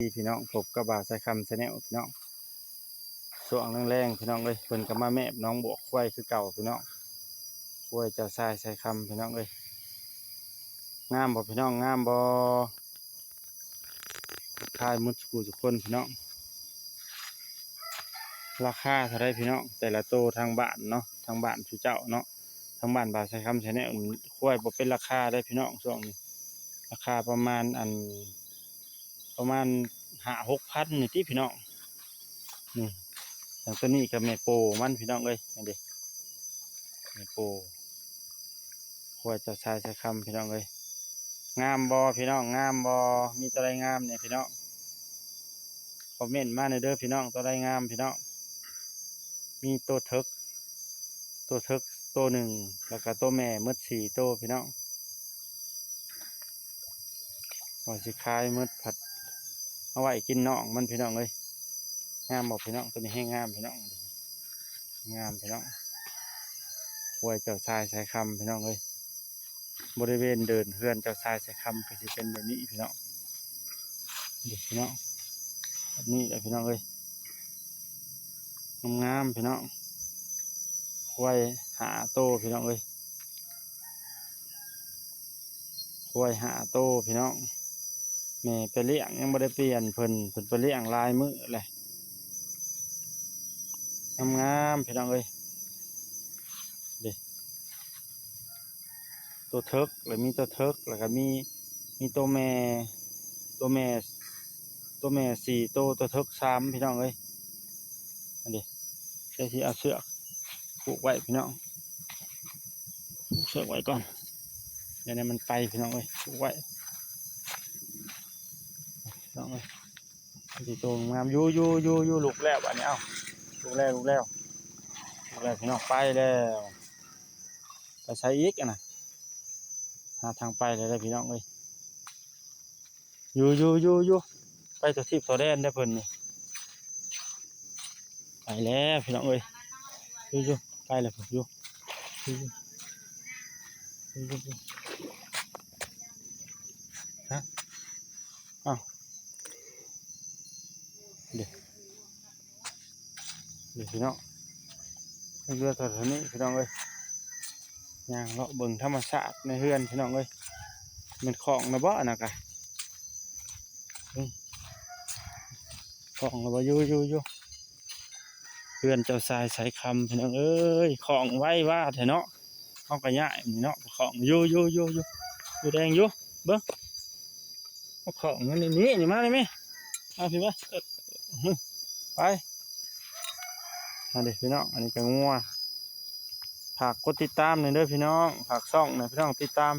ດີພີ່ນ້ອງ ພົບກັບບ່າວຊາຍຄຳ Channel ພີ່ນ້ອງ. ຊ່ວງແລງໆ ພີ່ນ້ອງເອີຍ ເພິ່ນກໍມາແມບໜອງບວກຄວາຍຄືເກົ່າພີ່ນ້ອງ. ຄວາຍເຈົ້າຊາຍຊາຍຄຳພີ່ນ້ອງເອີຍ. ງາມບໍ່ພີ່ນ້ອງ? ງາມບໍ່? ທັກທາຍໝົດສູ່ຜູ້ສູ່ຄົນພີ່ນ້ອງ. ລາຄາເທົ່າໃດພີ່ນ້ອງ? ແຕ່ລະໂຕທາງບ້ານເນາະ ທາງບ້ານສູ່ເຈົ້າເນາະ ທາງບ້ານບ່າວຊາຍຄຳ Channel ຄວາຍບໍ່ເປັນລາຄາເດ້ພີ່ນ້ອງ. ຊ່ວງນີ້ລາຄາປະມານ ອັນ ປະມານຫ້າຫົກພັນນີ້ຕິພີ່ນ້ອງ. ນີ້ ຢ່າງໂຕນີ້ກໍແມ່ໂປມັນພີ່ນ້ອງເອີຍ ນີ້ເດ້ ແມ່ໂປ ຄວາຍເຈົ້າຊາຍຊາຍຄຳພີ່ນ້ອງເອີຍ. ງາມບໍ່ພີ່ນ້ອງ? ງາມບໍ່? ມີໂຕໃດງາມແດ່ພີ່ນ້ອງ? ຄອມເມັນມາແດ່ເດີພີ່ນ້ອງ ໂຕໃດງາມພີ່ນ້ອງ? ມີໂຕເຖິກ ໂຕເຖິກໂຕໜຶ່ງ ແລ້ວກໍໂຕແມ່ໝົດສີ່ໂຕພີ່ນ້ອງ. ວ່າຊິຂາຍໝົດ ພັດເອົາໄວ້ກິນນ້ອງມັນພີ່ນ້ອງເອີຍ. ງາມບໍ່ພີ່ນ້ອງ? ໂຕນີ້ແຮງງາມພີ່ນ້ອງ ງາມພີ່ນ້ອງ. ຄວາຍເຈົ້າຊາຍຊາຍຄຳພີ່ນ້ອງເອີຍ. ບໍລິເວນເດີ່ນເຮືອນເຈົ້າຊາຍຊາຍຄຳກໍຊິເປັນແບບນີ້ພີ່ນ້ອງ. ນີ້ພີ່ນ້ອງ ແບບນີ້ແຫຼະພີ່ນ້ອງເອີຍ. ງາມໆ ພີ່ນ້ອງ. ຄວາຍຫ້າໂຕພີ່ນ້ອງເອີຍ. ຄວາຍຫ້າໂຕພີ່ນ້ອງ. ແມ່ໄປລ້ຽງ ຍັງບໍ່ໄດ້ປ່ຽນເພິ່ນ ເພິ່ນໄປລ້ຽງຫຼາຍມື້ແຫຼະ. ງາມໆ ພີ່ນ້ອງເອີຍ. ເດ້ ໂຕເຖິກ ແລ້ວມີໂຕເຖິກ ແລ້ວກໍມີ ມີໂຕແມ່ ໂຕແມ່ ໂຕແມ່ສີ່ໂຕ ໂຕເຖິກສາມ ພີ່ນ້ອງເອີຍ. ອັນນີ້ ໃສ່ທີ່ເອົາເຊືອກຜູກໄວ້ພີ່ນ້ອງ ຜູກເຊືອກໄວ້ກ່ອນ ຢ່າໃຫ້ມັນໄປພີ່ນ້ອງເອີຍ. ຜູກໄວ້ພີ່ນ້ອງເອີຍ. ມັນຊິໂຕງາມຢູ່ ຢູ່ ຢູ່ ຢູ່. ລຸກແລ້ວບາດນີ້ ເອົ້າ ລຸກແລ້ວ ລຸກແລ້ວ ລຸກແລ້ວພີ່ນ້ອງ. ໄປແລ້ວ ໄປໃສອີກອັນນະ? ຫາທາງໄປແລ້ວເດີພີ່ນ້ອງເອີຍ. ຢູ່ ຢູ່ ຢູ່ ຢູ່ ໄປທົ່ວທີບທົ່ວແດນເດີເພິ່ນນີ້. ໄປແລ້ວພີ່ນ້ອງເອີຍ. ຢູ່ ຢູ່ ໄປແລ້ວເພິ່ນ ຢູ່ ຢູ່ ຢູ່ ຢູ່ ຢູ່ ຢູ່ ຮະ ອ້າວ ເດ້ ເດ້ພີ່ນ້ອງ ເຫຼືອແຕ່ເທົ່ານີ້ພີ່ນ້ອງເອີຍ. ຍ່າງເລາະເບິ່ງທຳມະຊາດໃນເຮືອນພີ່ນ້ອງເອີຍ. ແມ່ນຂອງນະບໍ່ອັນນັ້ນກະ? ເບິ່ງ ຂອງນະບໍ່? ຢູ່ ຢູ່ ຢູ່. ເຮືອນເຈົ້າຊາຍຊາຍຄຳພີ່ນ້ອງເອີຍ. ຂອງໄວວາແທ້ເນາະ. ເຮົາກໍຍ້າຍນີ້ເນາະ ຂອງຢູ່ ຢູ່ ຢູ່ ຢູ່ ຢູ່ແດງຢູ່. ເບິ່ງ ຂອງຢູ່ໃນນີ້ ນີ້ມານີ້ແມ່. ມາພີ່ມາ ໄປ. ອັນນີ້ພີ່ນ້ອງ ອັນນີ້ກໍງົວ. ຝາກກົດຕິດຕາມແດ່ເດີພີ່ນ້ອງ ຝາກຊ່ອງແດ່ພີ່ນ້ອງ ຕິດຕາມ.